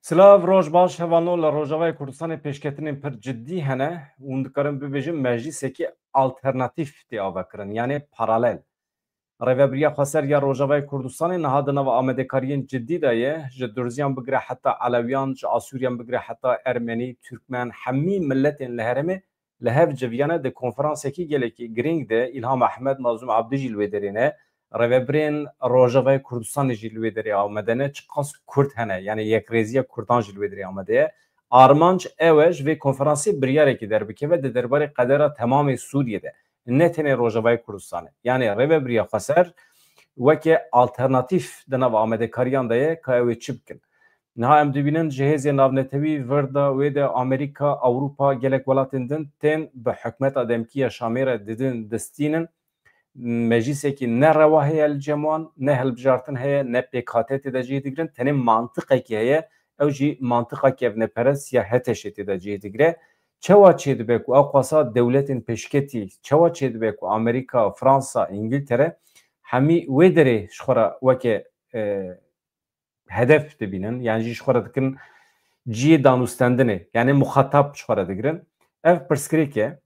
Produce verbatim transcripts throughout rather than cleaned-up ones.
Silav, roj baş, hevalno. Li Rojavayê Kurdistanê pêşketinên pir cidî hene. Hûn dikarin bibêjin meclîsekî alternatîf tê avekirin, yanî paralel. Rêvebiriya Xweser ya Rojavayê Kurdistanê niha di nava amadekariyên cidî de ye. Ji Durziyan bigire heta Elewiyan, ji Asûriyan bigire heta Ermenî, Tirkmen, hemî miletên li herêmê li hev civiyane. Di konferansekî gelekî girîng de Îlham Ehmed, Mazlûm Abdî jî li wê derê ne. Rêvebirên Rojavayê Kurdistanê jî li wê derê amade ne. Çiqas Kurd hene, yanî yekrêziya Kurdan jî li wê derê amade ye. Armanc ew e, ji vê konferansê biryarekî derbikeve di derbarê qedera temamê Sûriyê de, ne tenê Rojavayê Kurdistanê. Yanî Rêvebiriya Xweser weke alternatîf di nav amadekariyan de ye ka ew ê çi bikin. Niha em dibînin ji hêzên navnetewî vir de, wê de Amerîka, Ewropa, gelek welatên din tên bi hikûmeta demkî ya Şamê re didin, distînin. Meclîsekî ne rewa heye li cem wan, ne hilbijartin heye, ne pêkhate tê de cihê digirin, tenê mantiqekî heye, ew jî mantiqa kevneperest ya HTŞ'ê tê de cihê digire. Çawa çêdibe ku ew xwesa dewletên pêşketî, çawa çêdibe ku Amerîka, Fransa, Îngiltere hemî wê derê ji xwe re weke, e, hedef dibînin, yan jî ji xwe re dikin cihê danûstendinê, yanî muxatab ji xwe re digirin. Ev pirsgirêk e.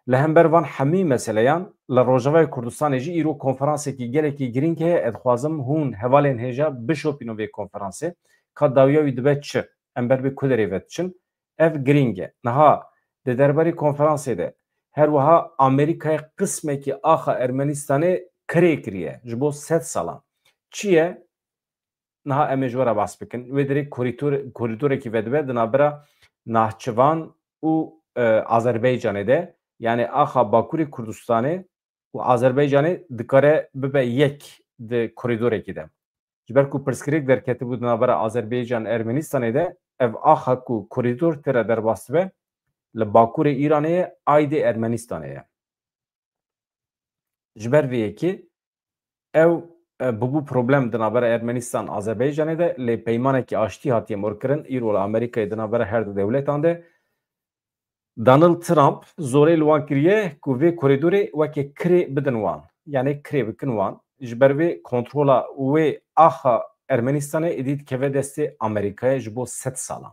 Li hember van hemî meseleyan li Rojavayê Kurdistanê jî îro konferansekî gelekî girîng heye. Ez dixwazim hûn hevalên hêja bişopînin vê konferansê. Ka dawiya wî dibe çi? Em ber vê ku derê ve diçin? Ev girîng e. Niha di derbarê konferansê de her wiha Amerîkayê qismekî axa Ermenistanê kirê kiriye ji bo sed salan. Çi ye? Niha em ê ji we re behs bikin. Wê derê korîdor-, korîdorekî vedibe di navbera Nahçivan û, e, Azerbaycanê de, yanî axa Bakurê Kurdistanê û Azerbaycanê dikare bibe yek di korîdorekî de. Ji ber ku pirsgirêk derketibû di navbera Azerbaycan Ermenistanê de, ev axa ku korîdor tê re derbas dibe, li Bakurê Îranê ye, aydê Ermenistanê ye. Ji ber vê yekê ew, e, bûbû problem di navbera Ermenistan, Azerbaycanê de, lê peymanekî aştî hatiye morkirin. Îro li Amerîkayê di navbera her du dewletan de Donald Trump zorê li wan kiriye ku vê korîdorê weke kirê bidin wan. Yanî kirê bikin wan. Ji ber vê kontrola wê axa Ermenistanê êdî dikeve destê Amerîkayê ji bo sed salan.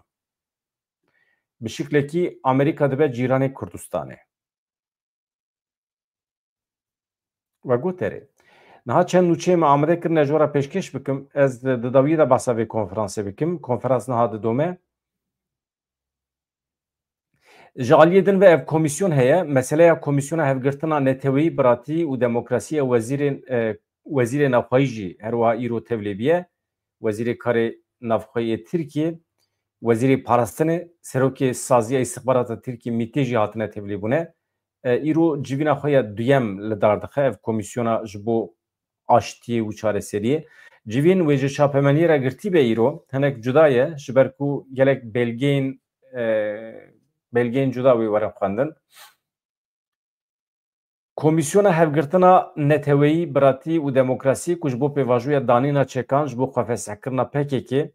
Bi şiklekî Amerîka dibe cîranê Kurdistanê. We got erê. Niha çend nûçeyê me amade kirine ji we re pêşkêş bikim. Ez di dawiyê de behsa vê konferansê bikim. Konferans niha didome. Ji aliyê din ve ev komîsyon heye. Meseleya Komîsyona Hevgirtina Neteweyî, Biratî û Demokrasiyê, wezîrên, e, wezîrê navxweyî jî her wiha îro tevlê bûye. Wezîrê Karê Navxweyî yê Tirkiyê, Wezîrê Parastinê, Serokê Saziya Îstixbarata Tirkiyê, MÎT'ê jî hatine tevlîbûne. E, îro civîna xwe ya duyem li dar dixe ev komîsyona ji bo aştiyê û çareseriyê. Civîn wê ji çapemeniyê re girtî be îro hinek cuda ye, ji ber ku gelek belgeyên, e, belgeyên cuda wê werin xwendin. Komîsyona Hevgirtina Neteweyî, Biratî û Demokrasî ku ji bo pêvajoya danîna çekan ji bo xwefesehkirina P K K,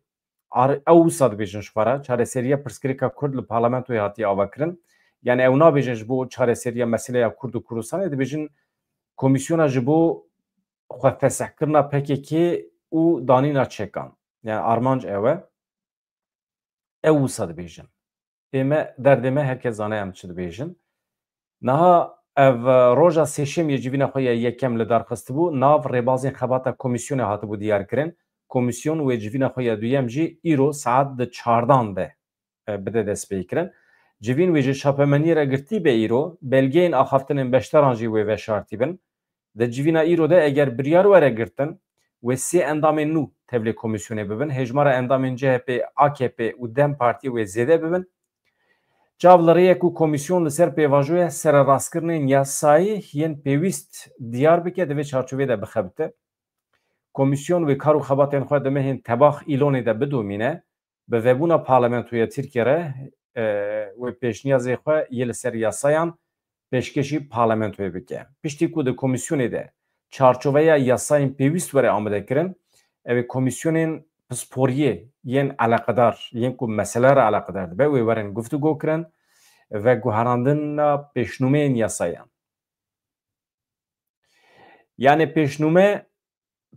ar-, ew wisa dibêjin ji xwe re, çareseriya pirsgirêka Kurd li parlamentoyê hatiye avakirin. Yanî ew nabêjin ji bo çareseriya meseleya Kurd û Kurdistanê, dibêjin komîsyona ji bo xwefesehkirina P K K û danîna çekan. Yanî armanc ew e. Ew wisa dibêjin. Ê me, derdê me, her kes zane em çi dibêjin. Niha ev, e, roja sêşemiyê civîna xwe ya yekem li dar xistibû, nav rêbazên xebata komîsyonê hatibû diyarkirin. Komîsyon wê civîna xwe ya duyem jî îro saet di çardan de, e, bide destpêkirin. Civîn wê ji çapemeniyê re girtî be îro, belgeyên axaftinên beşdaran jî wê veşartî bin. Di civîna îro de eger biryar were girtin, wê sê endamên nû tevlê komîsyonê bibin. Hêjmara endamên C H P, A K P û DEM Partiyê wê zêde bibin. Çav li rêye ku komîsyon li ser pêvajoya sererastkirinên yasayî yên pêwîst diyar bike, di vê çarçovê de bixebite. Komîsyon wê kar û xebatên xwe di mehên Tebax Îlonê de bidomîne. Bi vebûna Parlamentoya Tirkiye re, e, wê pêşniyazê xwe yê li ser yasayan pêşkêşî Parlamentoyê bike. Piştî ku di komîsyonê de çarçoveya yasayên pêwîst were amadekirin, ew ê komîsyonên pisporiyê yên eleqedar, yên ku mesele re eleqedar dibe, wê werin guftûgo kirin ve guherandina pêşnûmeyên yasayan. Yanî pêşnûme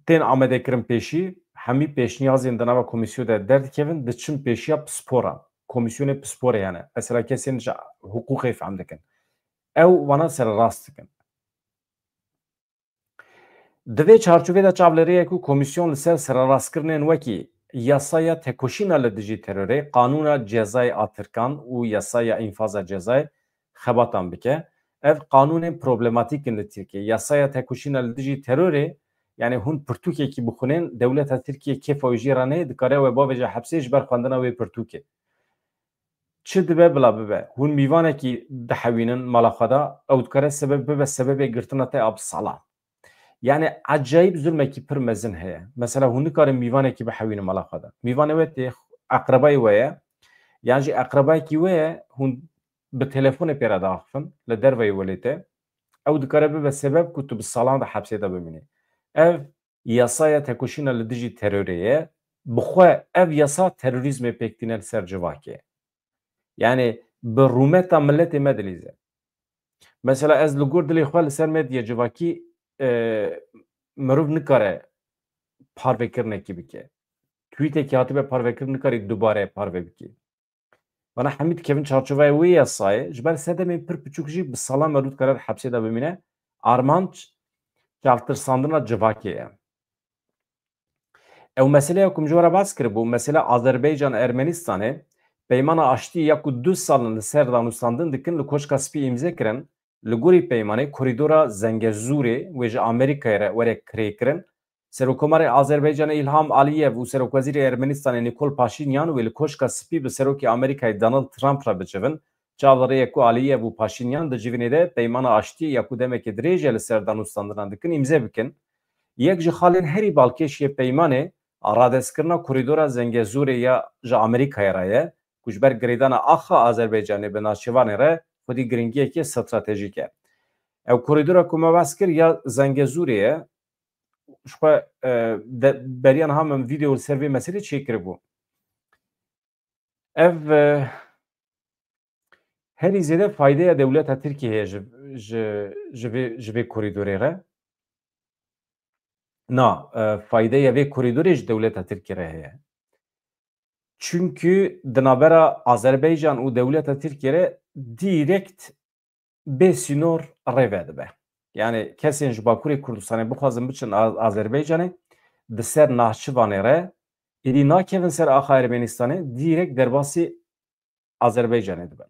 tên amadekirin pêşî, hemî pêşniyazên di nava komîsyon de derdikevin, diçin pêşiya pisporan. Komîsyonê pisporê hene. Mesela kesên ji hiqûqê fehm dikin. Ew wana sererast dikin. Di vê çarçovê de çavlêrê ye ku komîsyon li ser sererastkirinên wekî yasaya tekoşîna li dijî terorê, qanûna cezayê a Tirkan û yasaya înfaza cezayê xebatan bike. Ev qanûnên problematîk in li Tirkiyê. Yasaya tekoşîna li dijî terorê, yani hûn pirtûkekî bixwînin, dewleta Tirkiyê kêfa wî jê re neyê, dikare we bavêje hepsê ji ber xwendina wê pirtûkê. Çi dibe bila bibe, hûn mîvanekî dihewînin mala xwe de, ew dikare sebeb bibe sebebê girtina te a bi salan. Yani ecayîb zulmekî pir mezin heye. Mesela hûn nikarin mîvanekî bihewînin mala xwe de. Mîvanê we tê eqrebayê we ye, yan jî eqrebayekî we ye, hûn bi telefonê pê re diaxifin li derveyê welê te. Ew dikare bibe sebeb ku tu bi salan de hepsê de bimînî. Ev yasaya tekoşîna li dijî terorê ye. Bi xwe ev yasa terorîzmê pêk tîne li ser civakê. Yani bi rûmeta miletê me dilîze. Mesela ez li gor dilê xwe li ser medya civakî, e, mirov nikare parvekirinekî bike. Tweetekî hatibe parvekirin nikarî dubare parve bikî. Vana hemî dikevin çarçovaya wê yasayê, ji ber sedemên pir piçûk jî bi salan me dû dikare di hepsê de bimîne. Armanc çavtirsandina civakê ye. Ew meseleya ku min ji we re behs kiribû, mesela Azerbaycan-Ermenistanê peymana aştiyê ya ku du sal in li ser danûstandin dikin, li Koşka Spî îmze kirin. Li gorî peymanê korîdora Zengezûrê wê ji Amerîkayê re were kirêkirin. Serokkomarê Azerbaycanê Îlham Aliyev û Serokwezîrê Ermenistanê Nikol Paşinyan wê li Koşka Spî bi Serokê Amerîkayê Donald Trump re bicivin. Çavdêrê ye ku Aliyev û Paşinyan di civînê de peymana aştiyê ya ku demekê dirêj e li ser danûstandinan dikin, îmze bikin. Yek ji xalên herî balkêş yê peymanê radestkirina korîdora Zengezûrê ya ji Amerîkayê re ye, ku ji ber girêdana axa Azerbaycanê bi Naçivanê re xwedî giringiyekê stratejîk e. Ew korîdora ku me behs kir ya Zengezûrê ye. Ji xwe, e, de, beriya niha min vîdeo li ser vê meselê çêkiribû. Ev, e, herî zêde faydeya dewleta Tirkiyê heye ji, ji, ji vê, ji vê korîdorê re. Na, e, faydeya vê korîdorê ji dewleta Tirkiyê re heye. Çunkî di navbera Azerbaycan û dewleta Tirkiyê re dîrekt bê sînor rê vedibe. Yani kesên ji Bakurê Kurdistanê bixwazin biçin A-, Azerbaycanê, di ser Nahçivanê re êdî nakevin ser axa Ermenistanê, dîrekt derbasî Azerbaycanê dibin.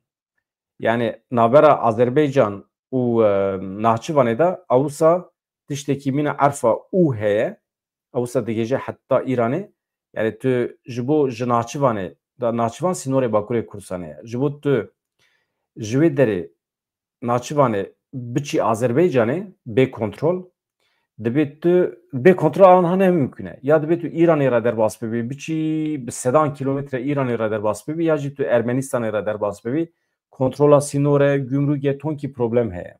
Yani navbera Azerbaycan û, e, Nahçivanê de ewsa tiştekî mîna erfa û heye, ewsa digihêje heta Îranê. Yani tu ji bo ji Nahçivanê, da Nahçivan sînorê Bakurê Kurdistanê ye. Ji bo tu ji wê derê Nahçivanê biçî Azerbaycanê bê kontrol, dibê tu bê kontrol a niha ne mimkun e. Ya dibê tu Îranê re derbas bibî, biçî bi sedan kîlometre Îranê re derbas bibî, ya jî tu Ermenistanê re derbas bibî. Kontrola sînor e, gumrûk e, tonkî problem heye.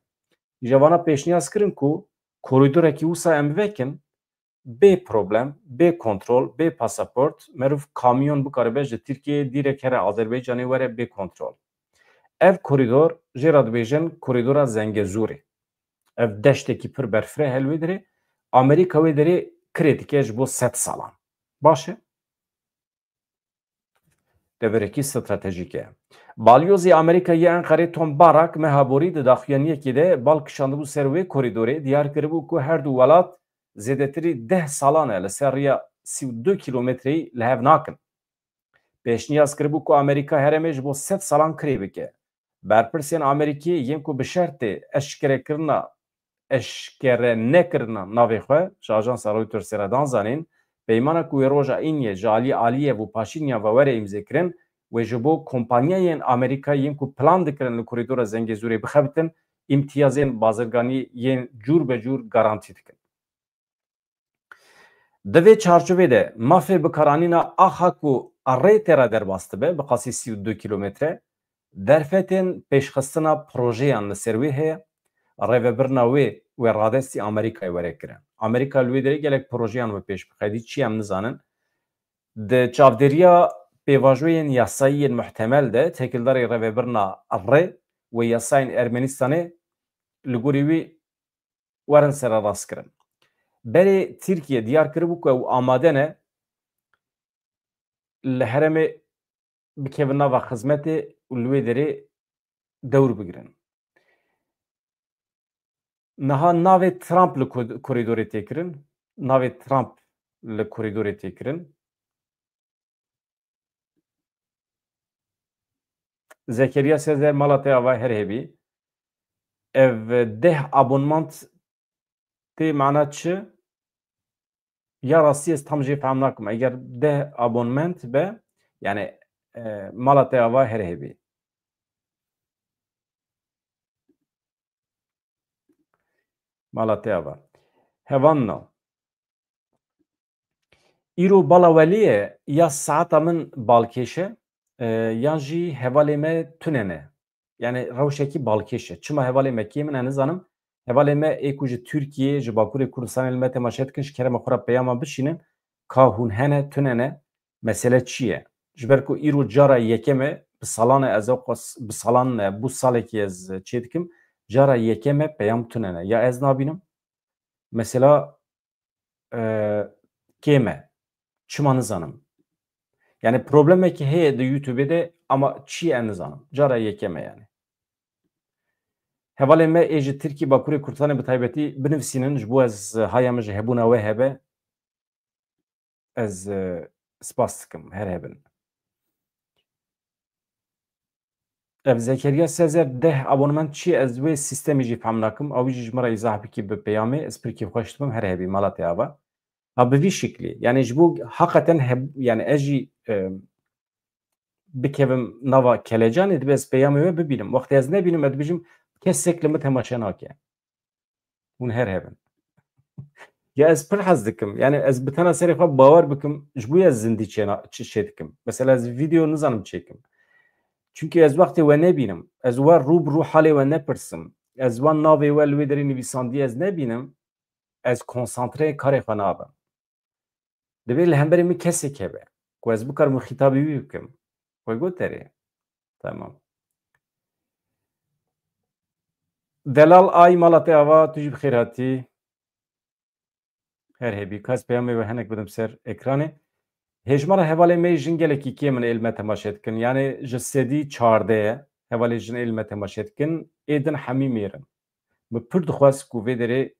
Îja vana pêşniyaz kirin ku korîdorekî wisa em vekin, bê problem, bê kontrol, bê pasaport, meriv kamyon bikaribe ji Tirkiyeyê dîrek here Azerbaycanê were bê kontrol. Ev korîdor jê re dibêjin korîdora Zengezûrê. Ev deştekî pir berfireh e li wê derê. Amerîka wê derê kirê dike ji bo sed salan. Baş e? Deverekî stratejîk e. Balyozê Amerîka yê Enqerê Tom Barak meha borî di daxuyaniyekê de bal kişandibû ser wê korîdorê, diyar kiribû ku her du welat zêdetirî deh salan e li ser riya sî û du kîlometreyî li hev nakin. Pêşniyaz kiribû ku Amerîka herêmê ji bo sed salan kirê bike. Berpirsên Amerîkî yên ku bi şertê eşkerekirina, eşkere nekirina navê xwe ji ajansa Reutersê re dan zanîn, peymana ku wê roja Îniyê ji alî Aliyev û Paşinyan ve were îmzekirin, wê ji bo kompanyayên Amerîka yên ku plan dikirin li korîdora Zengezûrê bixebitin, îmtiyazên bazirganî yên cûr be cûr garantî dikin. Di vê çarçovê de mafê bikaranîna axa ku rê tê re derbas dibe, bi qasî sî û du kîlometre, derfetên pêşxistina projeyan li ser wê heye, rêvebirina wê wê radestî Amerîkayê were kirin. Amerîka li wê derê gelek projeyan wê pêş bixe, dî çi em nizanin. Di çavdêriya pêvajoyên yasayî yên muhtemel de têkildarê rêvebirina rê wê yasayên Ermenistanê li gorî wî werin sererastkirin. Berê Tirkiye diyar kiribû ku ew amade ne li herêmê bikevin nava xizmetê û li wê derê dewr bigirin. Niha navê Trump li ko-, koridorê tê kirin. Navê Trump li koridorê tê kirin. Zekeriya Sezer, mala te ava, her hebî. Ev deh abonnement tê mana çi? Ya rastî ez tam jê fehm nakim. Eger deh abonnement be, yani, e, mala te ava, her hebî. Mala te ava. Hevalno. Îro bala welî ye, ya saeta min balkêş e, e, yan jî hevalê me tune ne. Yani rewşekî balkêş e. Çima hevalê me kêm in, ez nizanim. Hevalê me ê ku ji Tirkiyê, ji Bakurê Kurdistanê li me temaşe dikin, ji kerema xwe re peyama bişînin, ka hûn hene, tune ne, mesele çi ye? Ji ber ku îro cara yekem e, bi salan e, ez ew qas bi salan ne, bû salekî ez çê dikim, cara yekem e, peyam tune ne. Ya ez nabînim, mesela, e, kêm e. Çima nizanim. Yani problemekî heye di YouTubeê de, ama çi ye nizanim. Cara yekem e yani. Hevalê me ê ji Tirkî, Bakurê Kurdistanê bi taybetî binivîsînin, ji bo ez haya min ji hebûna we hebe. Ez, e, spas dikim, her hebin. Ev Zekeriya Sezer deh abonnement çi ye? Ez wê sîstemî jî fehm nakim. Ew jî ji min re îzah bikî bi peyamê. Ez pir kêfxweş dibim, her hebî, mala te ava. Ha, bi vî şiklî. Yani ji bo heqeten heb-, yani ez jî, e, bikevim nava kelecanê, dibe ez peyamê we bibînim. Wextê ez nebînim, ez dibêjim, kesek li min temaşe nake. Hûn her hebin. Ya ez pir hez dikim. Yani ez bi tena serê xwe bawer bikim, ji bo ya zindî çêna-, çi-, çê dikim. Mesela ez vîdeo nizanim çêkim. Çünkü ez wextê we nebînim. Ez we rû bi rû halê we nepirsim. Ez wan navê we li wê derê nivîsandî ez nebînim. Ez konsantreyê karê xwe nabim. Divê li hemberî min kesek hebe ku ez bikarim xîtabî wî bikim. We got erê. Tamam. Delal Ay, mala te ava, tu jî bi xêr hatî. Her hebî. Ka ez peyamê we hinek bidim ser ekranê. Hêjmara hevalê me jin gelekî kêm in ê li me temaşe dikin. Yani ji sedî çardeh ye hevalê jin ê li me temaşe dikin. Ê din hemî mêr in. Min pir dixwest ku vê derê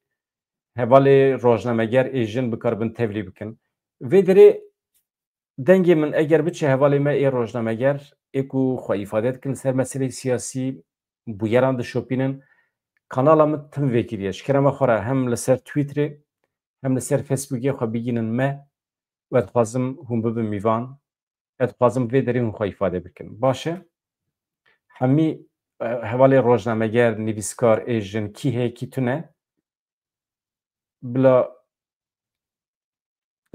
hevalê rojnameger ê jin bikaribin tevlî bikin. Vê derê dengê min eger biçe hevalê me ê rojnameger, ê ku xwe îfade dikin li ser meseleyê siyasî, bûyeran dişopînin, kanala min tim vê kiriye. Ji kerema xwe re hem li ser Twitterê, hem li ser Facebookê xwe bigînin me. We dixwazim hûn bibin mîvan. Ez dixwazim vê derê hûn xwe îfade bikin. Baş e. Hemî, e, hevalê rojnameger, nivîskar, ê jin, kî heye, kî tune, bila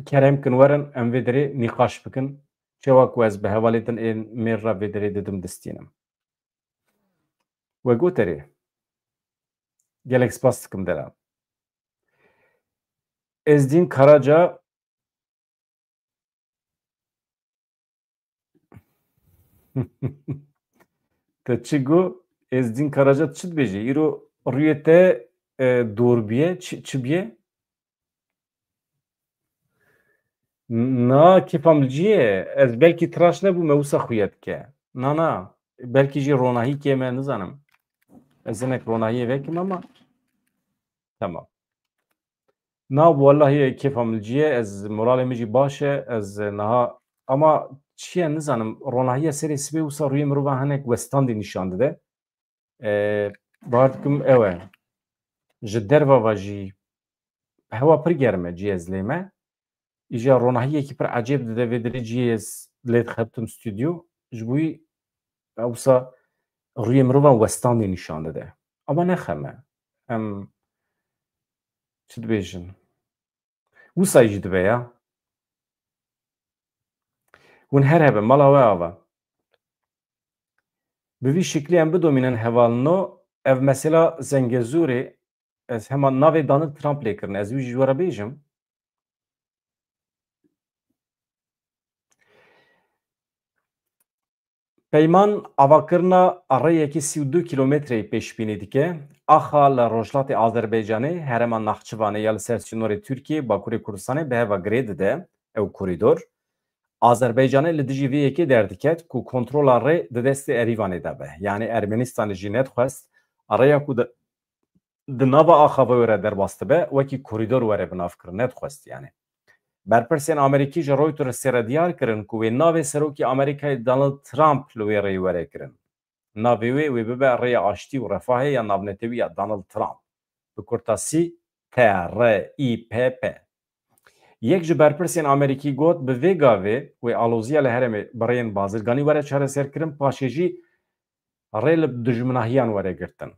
kerem kin werin, em vê derê nîqaş bikin. Çewa ku ez bi hevalê din ên mêr re vê derê didim distînim. We got erê. Gelek spas dikim, delal. Ezdîn Karaca. Te çi got? Ezdîn Karaca, çi dibêje? Îro rûyê te, e, dor bûye, çi, çi bûye? Na, kêfa min cî ye. Ez belkî tiraş nebûme, wisa xuya dike. Na, na. Belkî jî ronahî kêm e, nizanim. Ez hinek ronahiyê vekim ama. Tamam. Na, wellahî kêfa min cî ye, ez moralê min jî baş e, ez niha, ama çi ye nizanim, ronahiya serê sibê wisa rûyê mirovan hinek westandî nîşan dide. E, bawer dikim ew e. Ji derve ve jî hewa pir germ e, cihê ez lê me. Îja ronahiyekî pir ecêb dide, vê derê cihê ez lê dixebtim stûdyo. Ji bo wî wisa rûyê mirovan westandî nîşan dide. Ama ne xem e. Em çi dibêjin? Wisa jî dibe ya. Hûn her hebin, mala we ava. Bi vî şiklî em bidomînin hevalno, ev mesela Zengezûrê, ez hema navê Donald Trump lê kirin, ez wî jî ji we re bêjim. Peyman avakirina rêyekî sî û du kîlometreyê pêşbînî dike. Axa li rojhilatê Azerbaycanê, herêma Naxçivanê ya li ser sînorê Tirkiyê, Bakurê Kurdistanê bi hev ve girê dide ew korîdor. Azerbaycanê li dijî vê yekê derdiket ku kontrola rê di destê Erîvanê de be. Yanî Ermenistanê jî nedixwest rêya ku di, di nava axavê re derbas dibe, wekî korîdor were binavkirin, nedixwest yanî. Berpirsên Amerîkî ji Reutersê re diyar kirin ku wê navê serokê Amerîkayê Donald Trump li wê rêyê were kirin. Navê wê wê bibe Rêya Aştî û Refahê ya Navnetewî ya Donald Trump. Bi kurtasî T R I P P. Yek ji berpirsên Amerîkî got, bi vê gavê wê aloziya li herêmê bi rêyên bazirganî were çareserkirin, paşê jî rê li dijminahiyan were girtin.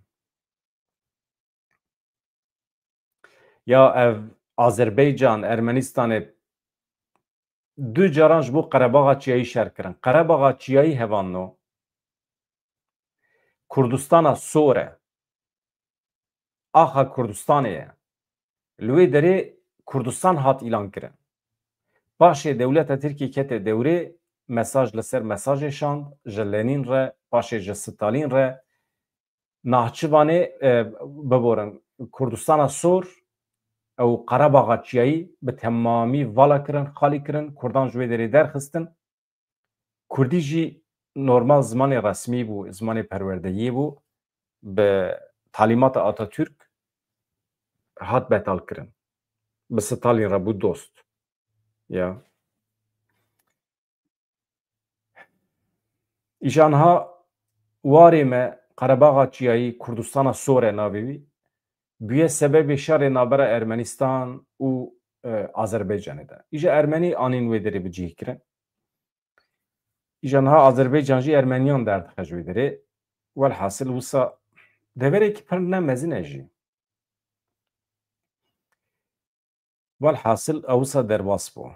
Ya ev Azerbaycan, Ermenistanê du caran ji bo Qerebaxa Çiyayî şer kirin. Qerebaxa Çiyayî hevanno Kurdistana Sor e. Axa Kurdistanê ye. Li wê derê Kurdistan hat îlan kirin. Paşê dewleta Tirkiyê kete dewrê, mesaj li ser mesajê şand, ji Lenîn re, paşê ji Stalîn re, Nahçivanê, e, biborin, Kurdistana Sor, ew Qerebaxa Çiyayî bi temamî vala kirin, xalî kirin, Kurdan ji wê derê derxistin. Kurdî jî normal zimanê resmî bû, zimanê perwerdeyiyê bû, bi talîmata Atatürk hat betal kirin. Bi Stalîn re bû dost. Ya. Îja niha warê me Qerebaxa Çiyayî, Kurdistana Sor e navê wî, bûye sebebê şerê navbera Ermenistan û, e, Azerbaycanê de. Îja Ermenî anîn wê derê bi cihê kirin. Îja niha Azerbaycan jî Ermeniyan derdixe ji wê derê. Welhasil wisa deverekî pir ne mezin e jî. Welhasil ew wisa derbas bû.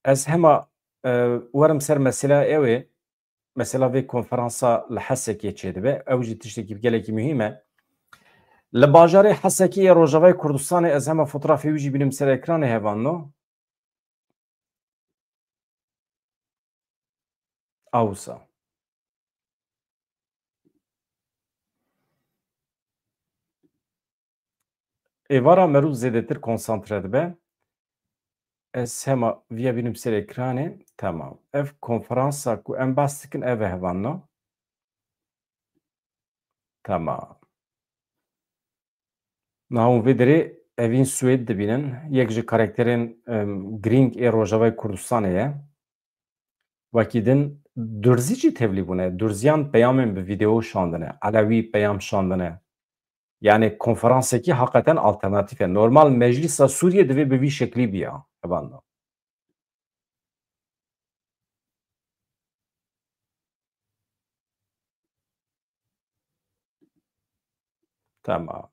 Ez hema, e, werim ser mesela ew ê, mesela vê konferansa li Hesekê çêdibe, ew jî tiştekî gelekî muhîm e. Li bajarê Hesekê yê Rojavayê Kurdistanê, ez hema fotoğrafê wî jî bînim ser ekranê hevanno. Awsa. Êvara merû zêdetir konsantre dibe. Ez hema viya bînim ser ekranê. Tamam. Ev konferansa ku em behs dikin, ev e hevanno. Tamam. Niha hûn vê derê Evîn Swêd dibînin. Yek ji karakterên, em, girîng ê Rojavayê Kurdistanê ye. Wekî din Durzî jî tevlî bûne. Durziyan peyamên bi vîdeo şandine. Elewî peyam şandine. Yani konferansekî hakikaten alternatîf e. Normal Meclisa Sûriyê divê bi vî şeklî biya. Hevanno. Tamam.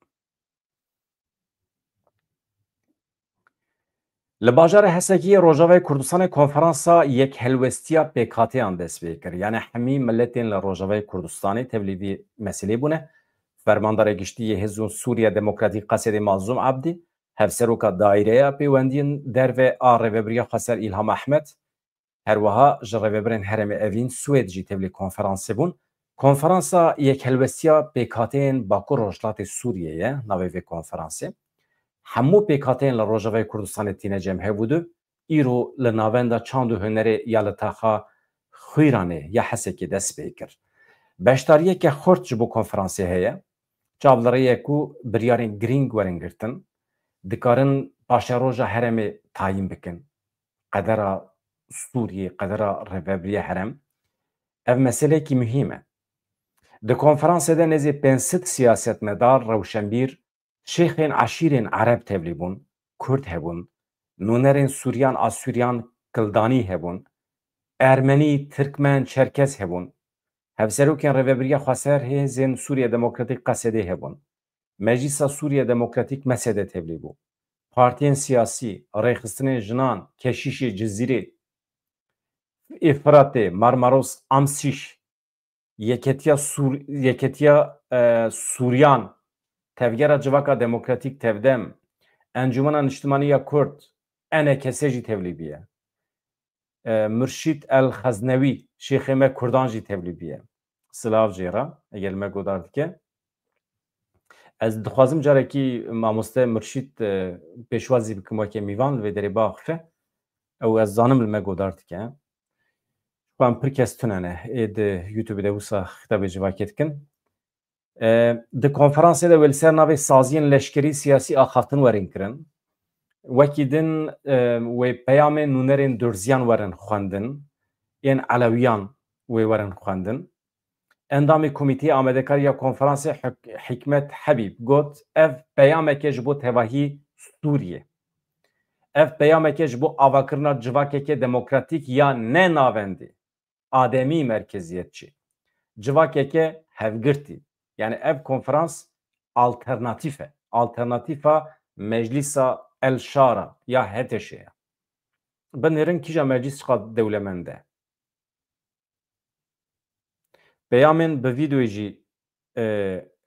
Li bajarê Hesekî yê Rojavayê Kurdistanê konferansa yekhelwestiya pêkhateyan dest pê kir. Yani hemî miletên li Rojavayê Kurdistanê tevlî vî meselê bûne. Fermandara giştî yê Hêzên Sûriya Demokratîk Qesedê Mazlûm Ebdî, Hevseroka Daîreya Pêwendiyên Derve a Rêvebiriya Xweser Îlham Ehmed, her wiha ji rêvebirên herêmê Evîn Swêd jî tevlî konferansê bûn. Konferansa Yekhelwestiya Pêkhateyên Bakur Rojhilatê Sûriyê ye navê vê konferansê. Hemû pêkhateyên li Rojavayê Kurdistanê tîne cem hev û du. Îro li Navenda Çand û Hunerê ya li taxa Xwîranê ya Hesekê dest pê kir. Beşdariyeke xurt ji bo konferansê heye. Çav li rê ye ku biryarên girîng werin girtin, dikarin paşeroja herêmê tayîn bikin. Qedera Sûriyê, qedera rêvebiriya herêm. Ev meseleyekî muhîm e. Di konferansê de nêzî pênc sed siyasetmedar, rewşenbîr, şêxên eşîrên ereb tevlî bûn, kurd hebûn, nûnerên sûriyan, asûriyan, kildanî hebûn, ermenî, tirkmen, çerkez hebûn, hevserokên rêvebiriya xweser hêzên Sûriya Demokratîk, Qesedê, hebûn. Meclîsa Sûriya Demokratîk, Mesede, tevlî bû. Partiyên siyasî, rêxistinên jinan, keşîşê Cizîrê, Efratê, Marmaros, Amsîş, Yeketiya Sûr-, Yeketiya, e, Sûriyan, Tevgera Civaka Demokratîk, Tevdem, Encûmena Niştimanî ya Kurd, E N K S jî tevlî bûye. E, Murşîd El Xeznewî, şêxê me kurdan jî tevlî bûye. Silav jê re, eger me godar dike. Ez dixwazim carekî mamoste Murşîd, e, pêşwazî bikim weke mîvan, li vê derê biaxife. Ew ez zanim li me godar dike. Xwe em pir kes tune ne. Ê di YouTube de wisa xitabê civakê dikin. E, di konferansê de wê li ser navê saziyên leşkerî siyasî axaftin werin kirin. Wekî din, e, wê peyamên nûnerên durziyan werin xwendin, yên elewiyan wê werin xwendin. Endamê Komîteyê Amadekariya Konferansê Hik-, Hikmet Hebîb got, ev peyameke ji bo tevahî Sûriyê. Ev peyameke ji bo avakirina civakeke demokratîk ya ne navendî, ademî merkeziyetçî. Civakeke hevgirtî. Yani ev konferans alternatîf e. Alternatîfa Meclisa El Şara ya HTŞ'ê ye. Binêrin kîja meclîs çiqas dewlemend e. Peyamên bi vîdeoyê jî, e,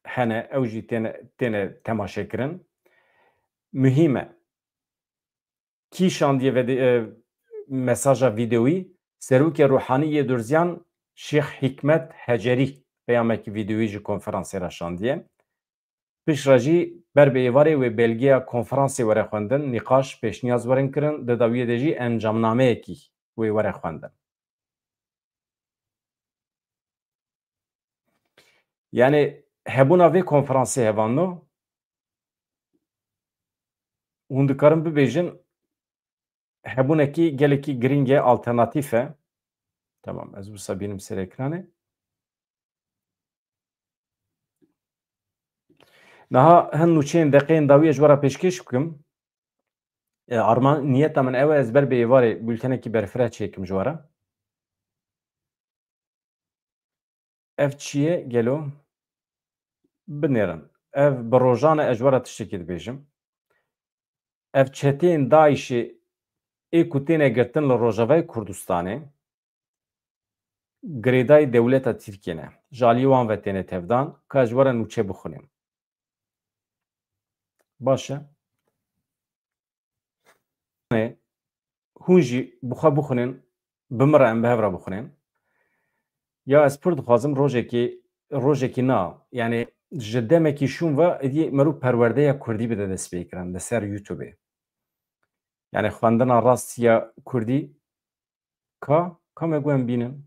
hene, ew jî têne, têne temaşekirin. Muhîm e. Kî şandiye vede-, e, mesaja vîdeoyî? Serokê Ruhanî yê Durziyan Şêx Hikmet Hecerî peyamekî vîdeoyî ji konferansê re şandiye. Piştre jî ber bi êvarê wê belgeya konferansê were xwendin, nîqaş, pêşniyaz werin kirin, di dawiyê de jî encamnameyekî wê were xwendin. Yani hebûna vê konferansê hevano, hûn dikarin bibêjin, hebûnekî gelekî girîng e, alternatîf e. Tamam, ez wisa bînim ser ekranê. Niha hin nûçeyên deqeyên dawiyê ji we re pêşkêş bikim. E, arman, niyeta min ew e, ez ber bi êvarê bûltenekî berfireh çêkim ji we re. Ev çi ye gelo? Binêrin. Ev bi rojan e, ez ji we re tiştekî dibêjim. Ev çeteyên DAIŞ'ê ê ku têne girtin li Rojavayê Kurdistanê, girêdayî dewleta Tirkiyê ne. Ji aliyê wan ve têne tevdan, ka ji we re nûçe bixwînim. Baş e. Hûn jî bi xwe bixwînin, bi min re em bi hev re bixwînin. Ya ez pir dixwazim rojekê, rojekî na, yani ji demekî şûn ve êdî meriv perwerdeya kurdî bide destpêkirin li ser YouTubeê. Yani xwendina rast ya kurdî ka, ka me got em bînin.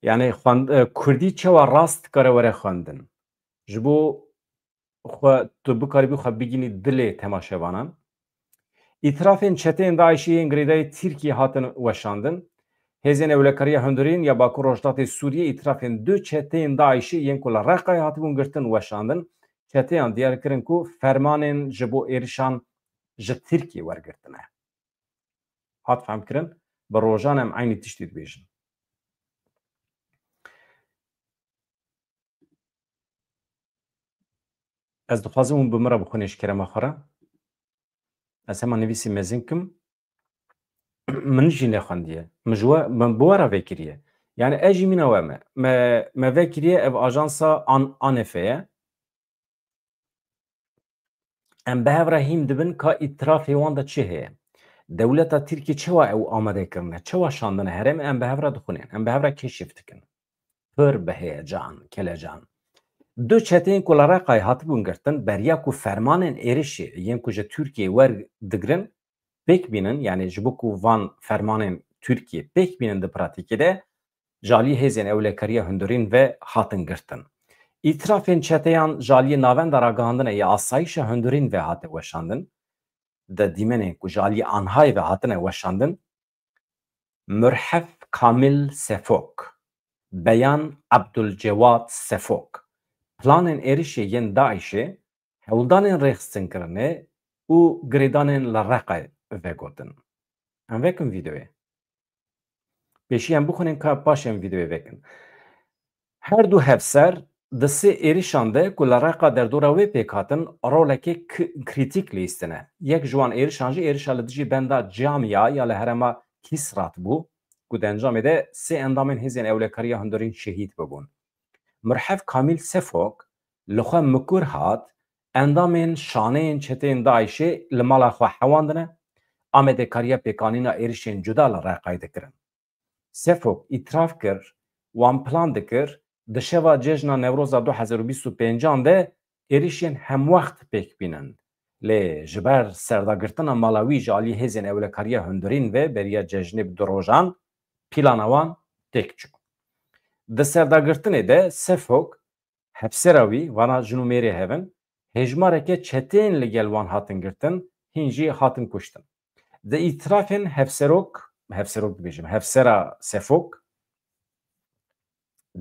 Yani xwend-, e, kurdî çawa rast dikare were xwendin? Ji bo xwe tu bikaribî xwe bigînî dilê temaşevanan. Îtirafên çeteyên DAIŞ'ê yên girêdayî Tirkiyê hatin weşandin. Hêzên Ewlekariya Hundirîn ya Bakur Rojhilatê Sûriyê îtirafên du çeteyên DAIŞ'ê yên ku li Reqayê hatibûn girtin weşandin. Çeteyan diyar kirin ku fermanên ji bo êrişan ji Tirkiyê wergirtine. Hat fehmkirin, bi rojan em eynî tiştî dibêjin. Ez dixwazim hûn bi min re bixwînin ji kerema xwe re. Ez hema nivîsî mezin kim. Min jî nexwendiye. Min ji we, min bi we re vekiriye. Yani ez jî mîna we me. Me, me vekiriye ev ajansa An-, ANF'ê ye. Em bi hev re hîn dibin ka îtirafê wan de çi heye. Dewleta Tirkî çawa ew amade kirine, çawa şandine herêmê, em bi hev re dixwînin, em bi hev re keşif dikin. Pir bi heyecan, kelecan. Du çeteyên ku li Reqayê hatibûn girtin, beriya ku fermanên êrişê yên ku ji Tirkiyê werdigrin, pêk bînin, yani ji bo ku van fermanên Tirkiyê pêk bînin di pratîkê de, ji aliyê hêzên ewlekariya hundirîn ve hatin girtin. Îtirafên çeteyan ji aliyê Navenda Ragihandinê ya Asayişa Hundirîn ve hate weşandin, di dîmenên ku ji aliyê ANHA'yê ve hatine weşandin, Murhef Kamil Sefok, Beyan Abdulcewad Sefok, planên êrişê yên DAIŞ'ê, hewldanên rêxistinkirinê û girêdanên li Reqayê vegotin. Em vekin vîdeoyê. Pêşî em bixwînin ka paşê em vîdeoyê vekin. Her du hevser di sê êrişan de ku li Reqa derdora wê pêk hatin, roleke k-, krîtîk lîstine. Yek ji wan êrişan jî êrişa li dijî benda Camiya ya li herêma Kîsrat bû, ku di encamê de sê endamên hêzên ewlekariya hundirîn şehîd bibûn. Mirhef Kamîl Sefok li xwe mikur hat, endamên şaneyên çeteyên DAIŞ'ê li mala xwe hewandine, amadekariya pêkanîna êrişên cuda li Reqayê dikirin. Sefok îtiraf kir, wan plan dikir, di şeva cejna Newroza du hezar û bîst û pêncan de êrişên hemwext pêk bînin. Lê ji ber serdagirtina mala wî ji alî hêzên ewlekariya hundirîn ve beriya cejnê bi du rojan, plana wan têk çû. Di serdagirtinê de Sefok, hevsera wî, vana jin û mêrê hev in, hêjmareke çetên li gel wan hatin girtin, hîn jî hatin kuştin. Di îtirafên hevserok, hevserok dibêjim, hevsera Sefok,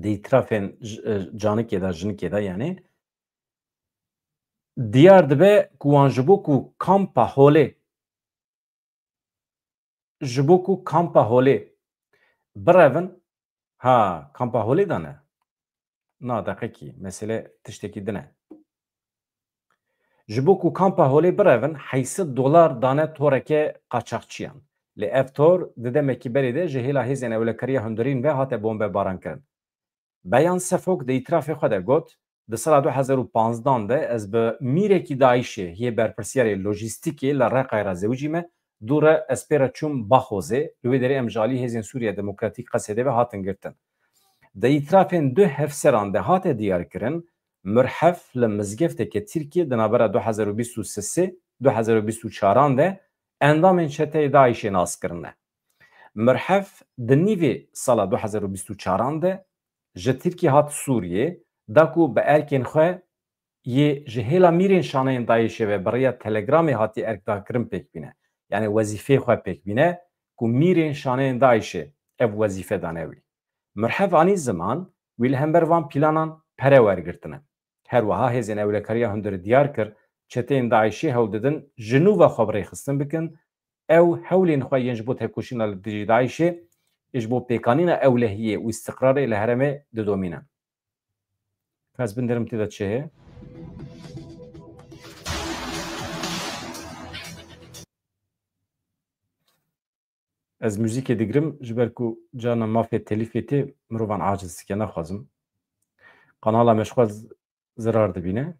di îtirafên j-, e, canikê de, jinikê de, yanî, diyar dibe ku wan ji bo ku kampa holê, ji bo ku kampa holê birevin, ha, kampa holê de ne. Na deqekî, mesele tiştekî din e. Ji bo ku kampa holê birevin, heyşt sed dolar dane toreke qaçaxçiyan. Lê ev tor di demekî berê de ji hêla hêzên ewlekariya hundirîn ve hate bombebaran kirin. Beyan Sefok di îtirafê xwe de got, di sala du hezar û panzdan de ez bi mîrekî DAIŞê yê berpirsiyarê lojîstîkê li Reqayê re zewicîme, dû re ez pê re çûm Baxozê, li wê derê em ji alî Hêzên Sûriya Demokratîk Qesedê ve hatin girtin. Di îtirafên du hevseran de hate diyarkirin, Mirhef li mizgefteke Tirkiyê di navbera du hezar û bîst û sê, du hezar û bîst û çaran de endamên çeteyê DAIŞê nas kirine. Mirhef di nîvê sala du hezar û bîst û çaran de ji Tirkiyê hat Sûriyê, da ku bi erkên xwe yê ji hêla mîrên şaneyên DAIŞê ve bi rêya telegramê hatiye erkdakirin pêk bîne. Yanî wezîfeyê xwe pêk bîne ku mîrên şaneyên DAIŞê ev wezîfe dane wî. Mirhev anî ziman, wî li hember van planan pere wergirtine. Her wiha hêzên ewlekariya hundirî diyar kir, çeteyên DAIŞê hewl didin ji nû ve xwe bi rêxistin bikin, ew hewlên xwe yên ji bo têkoşîna li dijî DAIŞê ê ji bo pêkanîna ewlehiyê û îstiqrarê li herêmê didomînin. Ka ez binêrim tê de çi heye? Ez muzîkê digirim, ji ber ku carna mafê telîfê tê mirovan aciz dike, naxwazim kanala me ji xwe z-, zirar dibîne.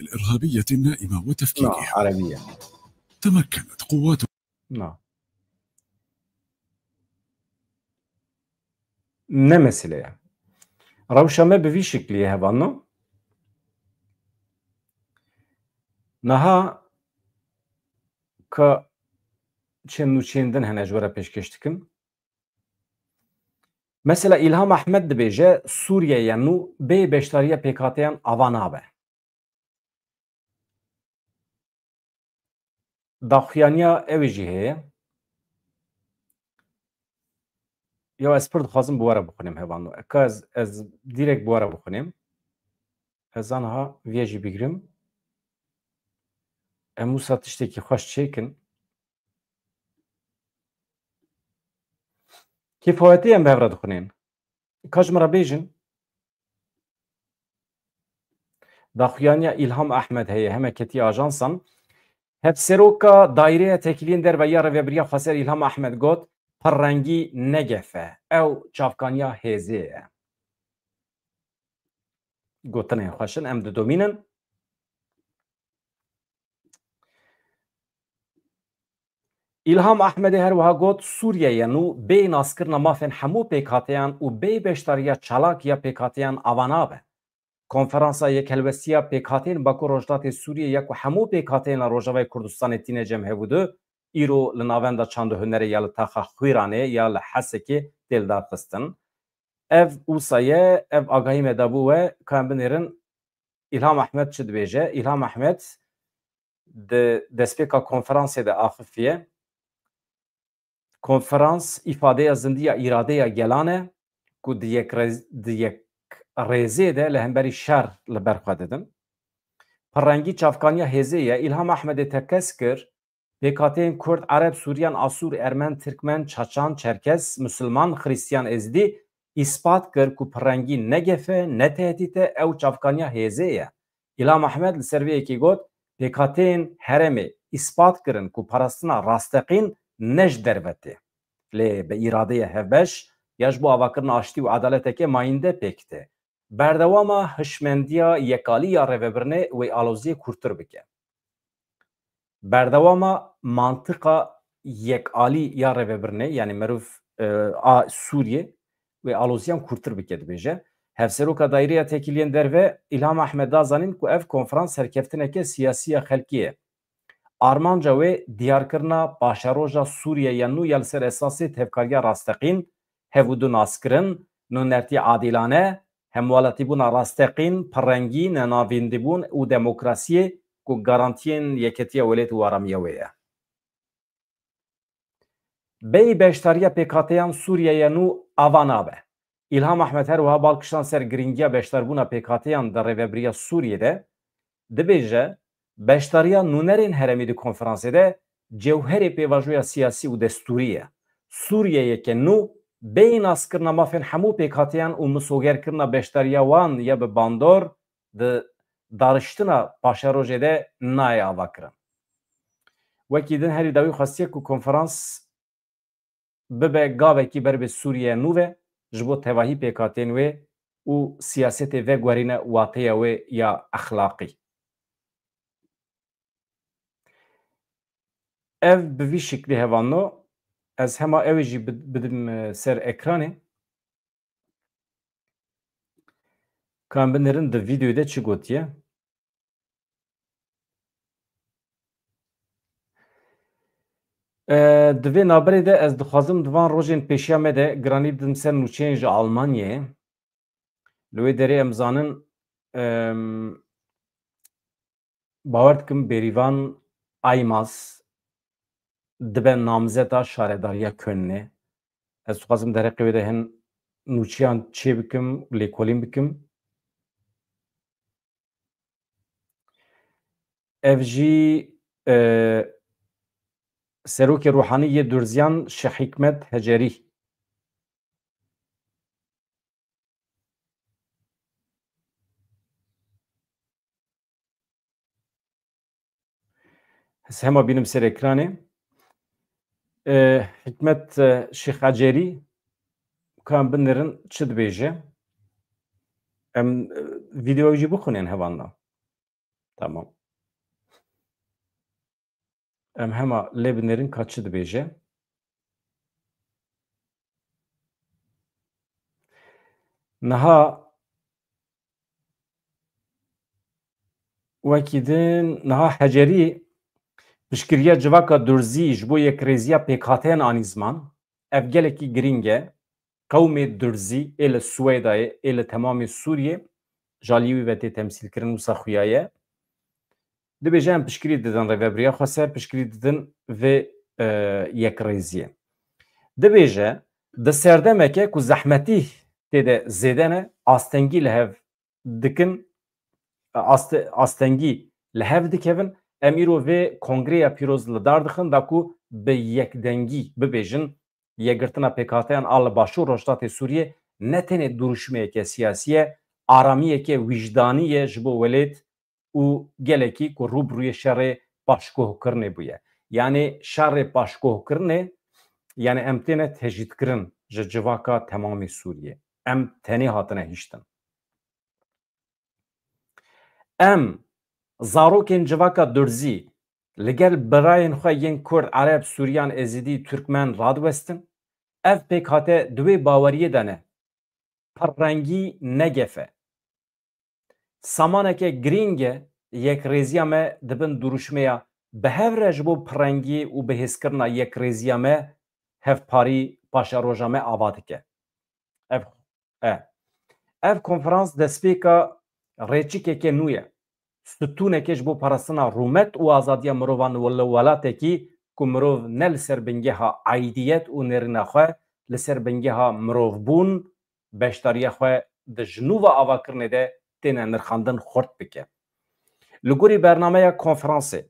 الإرهابية النائمة Na, وتفكيكها. Erebiye. تمكنت قوات Na. Ne mesele ye. Rewşa me bi vî şiklî ye, hevalno. Niha ka çend nûçeyên din hene ji we re pêşkêş dikim. Mesela Îlham Ehmed dibêje, Sûriye ya nû bê beşdariya pêkhateyan ava nabe. Daxuyaniya ew jî heye. Ya ez pir dixwazim bi we re bixwînim, hevalno. Ka ez, ez direkt bi we re bixwînim. Ez aniha vê jî bigirim. Em wisa tiştekî xweş çêkin. Kêfawetê em bi hev re dixwînin. Ka ji min re bêjin. Daxuyaniya Îlham Ehmed heye, heme ketiye ajansan. Hevseroka Daîreya Tekiliyên Derve ya Rêvebiriya Xweser Îlham Ehmed got, pirrengî ne gef e, ew çavkaniya hêzê ye. Gotinên xweş in, em didomînin. Îlham Ehmedê her wiha got, Sûriye ya nû bê naskirina mafên hemû pêkhateyan û bê beşdariya çalak ya pêkhateyan ava nabe. Konferansa Yekhelwestiya Pêkhateyên Bakur Rojhilatê Sûriyê ya ku hemû pêkhateyên li Rojavayê Kurdistanê tîne cem hev û du, îro li Navenda Çand û Hunerê ya li taxa Xwîranê ya li Hesekê tê lidarxistin. Ev wisa ye, ev agahî me dabû we, ka em binêrin Îlham Ehmed çi dibêje. Îlham Ehmed di destpêka konferansê de axifiye. Konferans îfadeya zindî ya îradeya gelan e ku di yek rêz-, di yek rêzê de li hemberî şer li ber xwe didin. Pirrengî çavkaniya hêzê ye. Îlham Ehmedê tekez kir, pêkhateyên Kurd, Ereb, Sûriyan, Asûr, Ermen, Tirkmen, Çaçan, Çerkes, Musulman, Xristiyan, Êzidî îspat kir ku pirrengî ne gef e, ne tehdît e, ew çavkaniya hêzê ye. Îlham Ehmed li ser vê yekê got, pêkhateyên herêmê îspat kirin ku parastina rasteqîn ne ji derve tê, lê bi îradeya hevbeş ya ji bo avakirina aştî û edaleteke mayînde pêk tê. Berdewama hişmendiya yekalî ya rêvebirinê wê aloziyê kûrtir bike. Berdewama mantiqa yekalî ya rêvebirinê, yanî merov, e, a Sûriyê wê aloziyan kûrtir bike, dibêje. Hevseroka Daîreya Têkiliyên Derve, Îlham Ehmed, da zanîn ku ev konferans serkeftineke siyasî ya xelkê ye. Armanca wê diyarkirina paşeroja Sûriye ya nû ya li ser esasê tevkariya rasteqîn, hevûdu naskirin, nûnertî adîlane, hemwelatîbûna rasteqîn, pirrengî, nenavîndibûn û demokrasiyê ku garantiyên yeketiya welêt û aramiya wê ye. Bêyî beşdariya pêkhateyan Sûriyeyê nû ava nabe. Îlham Ehmed her wiha bal kişand ser girîngiya beşdarbûna pêkhateyan di rêvebiriya Sûriyê de, dibêje, beşdariya nûnerên herêmî di konferansê de cewherê pêvajoya siyasî û destûrî ye. Sûriyeyeke nû bêyî naskirina mafên hemû pêkhateyan û misogerkirina beşdariya wan ya bi bandor di dariştina paşerojê de nayê avakirin. Wekî din herî dawî xwestiye ku konferans bibe gavekî ber bi Sûriye nû ve ji bo tevahî pêkhatên wê û siyasetê veguherîne wateya wê ya exlaqî. Ev bi vî şiklî hevalno, ez hema ew ê jî bid-, bidim, e, ser ekranê. Ka em binêrin di vîdeoyê de çi gotiye? E, di vê navberê de ez dixwazim di van rojên pêşiya me de giranî bidim ser nûçeyên ji Almanyayê. Li wê derê em zanin, em, bawer dikim Bêrîvan Aymaz dibe namzeta şaredariya Kölnê. Ez dixwazim derheqê wê de hin nûçeyan çê bikim, lêkolîn bikim. Ev jî, e, serokê ruhanî yê Durziyan Şêx Hikmet Hecerî. Ez hema bînim ser ekranê. E, Hikmet, e, Şêx Hecerî, ka em binêrin çi dibêje? Em, e, vîdeoyê jî bixwînin hevalno. Tamam. Em hema lê binêrin ka çi dibêje. Niha wekî din, niha Hecerî piştgiriya civaka Durzî ji bo yekrêziya pêkhateyan anî ziman. Ev gelekî girîng e. Qewmê Durzî ê li Swêdayê, ê li temamê Sûriyê ji aliyê wî ve tê temsîlkirin, wisa xuya ye. Dibêje em piştgirî didin rêvebiriya xweser, piştgirî didin vê, e, yekrêziyê. Dibêje, di serdemeke ku zehmetî tê de zêde ne, astengî li hev dikin, aste-, astengî li hev dikevin, em îro vê kongreya pîroz li dar dixin, da ku bi yekdengî bibêjin, yekgirtina pêkhateyan a li Başûr Rojhilatê Sûriyê ne tenê duruşmeyeke siyasî ye, aramiyeke wijdanî ye ji bo welêt û gelekî ku rû bi rûyê şerê paşguhkirinê bûye. Yanî şerê paşguhkirinê, yanî em têne tecrîdkirin ji civaka temamê Sûriyê. Em tenê hatine hiştin. Em zarokên civaka Durzî li gel birayên xwe yên Kurd, Ereb, Sûriyan, Êzidî, Turkmen radiwestin. Ev pêkhate di wê baweriyê de ne. Pirrengî ne gef e. Samaneke girîng e, yekrêziya me di bin duruşmeya bi hev re ji bo pirrengî û bihêzkirina yekrêziya me, hevparî paşeroja me ava dike. Ev, e. Ev konferans destpêka rêçikeke nû ye. Stûneke ji bo parastina rûmet û azadiya mirovan li welatekî ku mirov ne li ser bingeha aîdiyet û nêrîna xwe, li ser bingeha mirovbûn, beşdariya xwe di jinûva avakirinê de têne nirxandin xurt bike. Li gorî bernameya konferansê,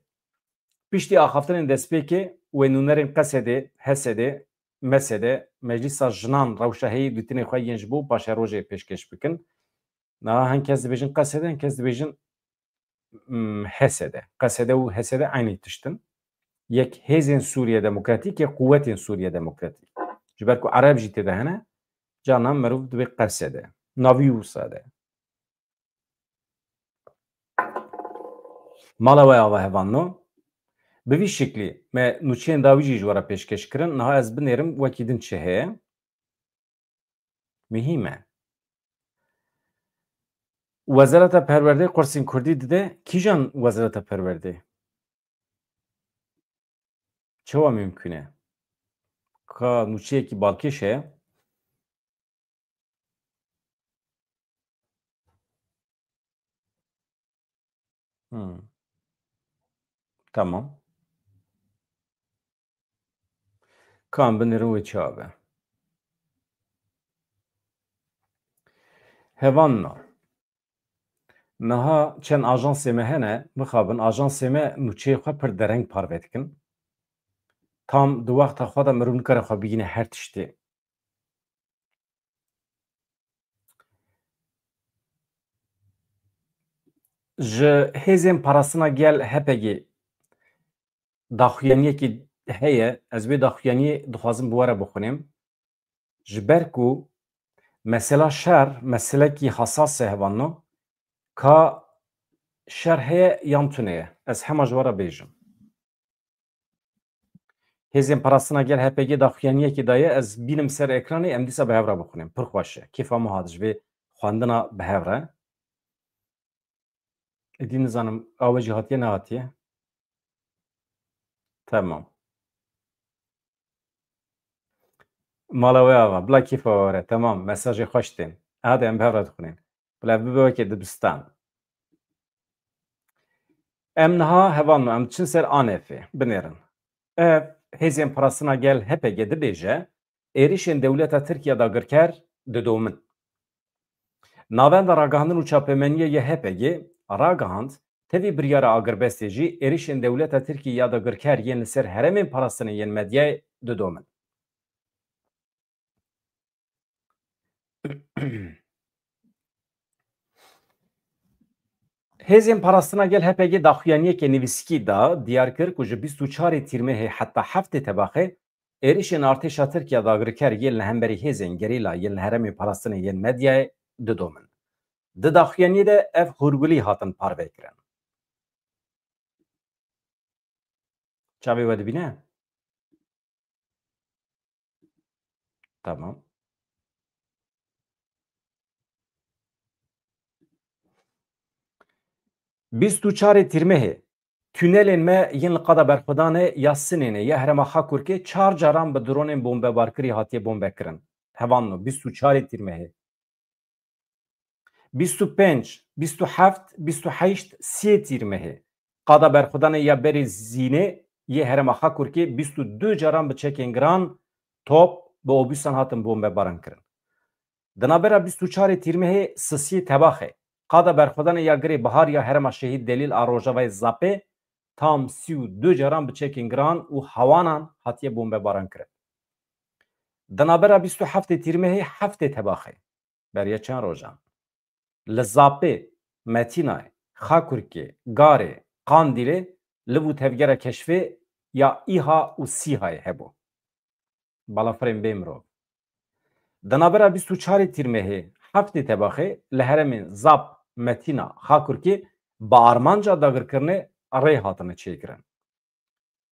piştî axaftinên destpêkê wê nûnerên Qesedê, Hesedê, Mesedê, Meclîsa Jinan rewşa heyî dîtinê xwe yên ji bo paşerojê pêşkêş bikin. Niha hin kes dibêjin Qesedê, hin kes dibêjin, mm, Hesedê. Qesedê û Hesedê eynî tişt in. Yek hêzên Sûriye Demokratîk, yek quwetên Sûriye Demokratîk. Ji ber ku Ereb jî tê de hene, carna mirov dibê Qesedê. Navî wisa de. Mala we ava hevalno. Bi vî şiklî me nûçeyên dawî jî ji we re pêşkêş kirin. Niha ez binêrim wekî din çi heye. Muhîm e. Wezareta Perwerdeyê qursên kurdî dide, kîjan Wezareta Perwerdeyê? Çawa mimkun e? Ka nûçeyekî balkêş heye? Hmm. Tamam. Ka em binêrin wê çawa be. Hevalno. Niha çend ajansê me hene, mixabin, ajansê me nûçeyê xwe pir dereng parve dikin. Tam di wexta xwe de mirov nikare xwe bigihîne her tiştê. Ji Hêzên Parastina Gel, H P G, daxuyaniyekî heye, ez vê daxuyaniyê dixwazim bi we re bixwînim. Ji ber ku mesela şer, meselekî hesas e hevalno, ka şer heye yan tune ye. Ez hema ji we re bêjim. Hêzên Parastina Gel, H P G, daxuyaniyekî daye, ez bînim ser ekranê, em dîsa bi hev re bixwînin. Pir xweş e. Kêfa min hat ji vê xwendina bi hev re. Êdî nizanim, awe jî hatiye, nehatiye? Temam. Mala we ava, bila kêfa we were. Temam, mesajê xweş tên. Hadi em bi hev re dixwînin. Bila bibe weke dibistan. Em niha hevalno, em diçin ser ANF'ê. Binêrin. Ev Hêzên Parastina Gel, H P G, dibêje, êrişên dewleta Tirkiye dagirker didomin. Navenda Ragihandin û Çapemeniyê yê H P G ragihand, tevî biryara agirbestê jî êrişên dewleta Tirkiye ya dagirker yên li ser herêmên parastinê yên medyayê didomin. Hêzên Parastina Gel, H P G, daxuyaniyeke nivîskî da, diyar kir ku ji bîst û çarê Tîrmehê heta heftê Tebaxê êrişên artêşa Tirkiye dagirker yên li hemberî hêzên gerîla yên li herêmên parastinê yên medyayê didomin. Di daxuyaniyê de ev hûrgulî hatin parvekirin. Çavê we dibîne? Tamam. Bîst û çarê Tîrmehê, tunelên me yên li qada berxwedanê ya Sinênê ya herêma Xakurkê çar caran bi dronên bombebarkirî hatiye bombekirin. Hevalno, bîst û çarê Tîrmehê. Bîst û pênc, bîst û heft, bîst û heşt, sê Tîrmehê. Qada berxwedanê ya berê Zînê yê herêma Xakurkê bîst û du caran bi çekên giran, top, bi obûsan hatin bombebaran kirin. Di navbera bîst û çarê Tîrmehê sisiyê Tebaxê, qada berxwedanê ya Girê Bihar ya herêma Şehîd Delîl a Rojavayê Zapê tam sî û du caran bi çekên giran û hawanan hatiye bombebaran kirin. Di navbera bîst û heftê Tîrmehê heftê Tebaxê, beriya çend rojan, li Zapê, Metînayê, Xakurkê, Garê, Qandîlê liv û tevgera keşfê ya ÎHA û SÎHAyê hebû. Balafirên bê mirov. Di navbera bîst û çarê Tîrmehê, heftê Tebaxê li herêmên Zap, Metîna, Xakurkê bi armanca dagirkirinê rê hatine çêkirin.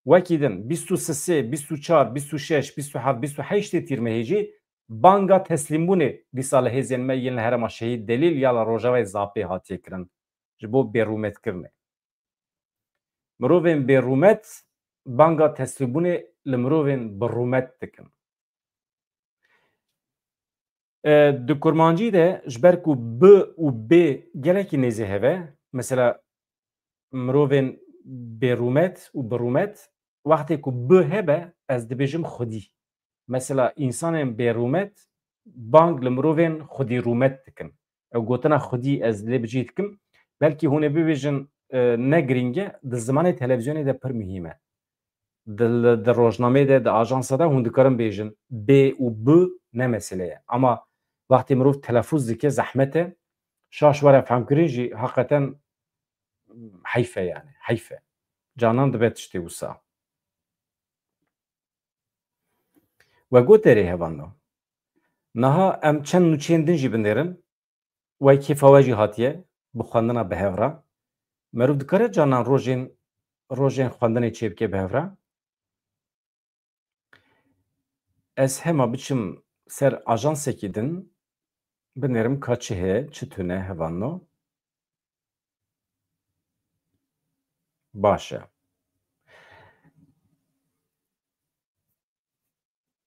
Wekî din, bîst û sê, bîst û çar, bîst û şeş, bîst û heft, bîst û heştê Tîrmehê jî banga teslîmbûnê dîsa li hêzên me yên li herêma Şehîd Delîl ya li Rojavayê Zapê hatiye kirin, ji bo bêrûmetkirinê. Mirovên bêrûmet banga teslîmbûnê li mirovên birûmet dikin. E, di kurmancî de, ji ber ku B û B gelekî nêzî heve, mesela mirovên bêrûmet û birûmet, wextê ku B hebe, ez dibêjim xwedî. Mesela însanên bêrûmet bang li mirovên xwedî rûmet dikin. Ew gotina xwedî ez lê bi cih dikim. Belkî hûn ê bibêjin, e, ne girîng e, di zimanê televîzyonê de pir muhîm e. Di, di rojnameyê de, di ajansa de hûn dikarin bêjin B û B ne mesele ye. Ama wextê mirov telefûz dike, zehmet e. Şaş were fehmkirin jî heqeten heyf e yani, heyf e. Canan dibe tiştê wisa. We got erê hevalno. Niha em çend nûçeyên din jî binêrin. Wey kêfa we jî hatiye bi xwendina bi hev re. Meriv dikare canan rojên, rojên xwendinê çêbike bi hev re. Ez hema biçim ser ajansekî din, binêrim ka çi heye, çi tune hevalno. Baş e.